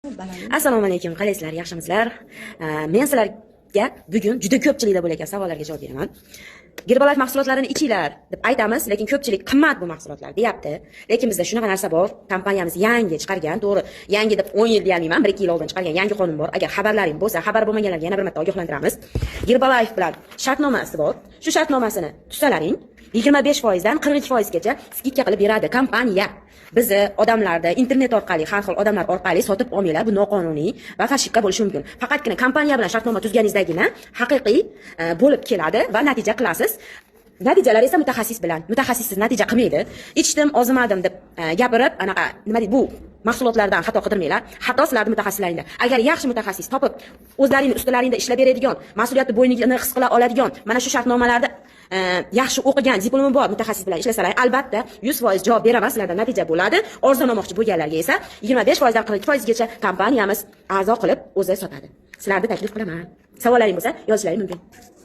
Assalomu alaykum, qalaysizlar, yaxshimisizlar? Men sizlarga bugun juda ko'pchilikda bo'layotgan savollarga javob beraman. Gerbalife mahsulotlarini ichinglar deb aytamiz, lekin ko'pchilik qimmat bu mahsulotlar deyapti. Lekin bizda shunaqa narsa bor, kompaniyamiz yangi chiqargan, to'g'ri, yangi deb 10 yil deyolmayman, 1-2 yil oldin chiqargan yangi qonun bor. Agar xabarlaring bo'lsa, xabar bo'lmaganlarga yana bir marta ogohlantiramiz. Gerbalife bilan shartnomasi bor. Shu shartnomasini tuzsalaring, 25% dan 42% gacha скидка qilib beradi kompaniya. Bizni odamlarda internet orqali, har xil odamlar orqali sotib olmanglar, bu noqonuniy va фальшивка bo'lishi mumkin. Faqatgina kompaniya bilan shartnoma tuzganingizdagina haqiqiy bo'lib keladi va natija qilasiz. Natijalar esa mutaxassis bilan. Mutaxassissiz natija qilmaydi. Ichdim, ozimadim deb gapirib, anaqa nima deydi, bu mahsulotlardan xato qidirmanglar. Xato sizlarni mutaxassislaringda. Agar yaxshi mutaxassis topib, o'zlaringni ustilaringda ishlab beradigan, mas'uliyatni bo'yniga his qila oladigan, mana shu shartnomalarda yaxshi o'qigan, diplomi bor mutaxassis bilan ishlasalar, albatta 100% javob beraman, sizlardan natija bo'ladi. Arzon olmoqchi bo'lganlarga esa 25% dan 42% gacha kompaniyamiz a'zo qilib o'zi sotadi. Sizlarni taklif qilaman. Savollaring bo'lsa, yozishlaring mumkin.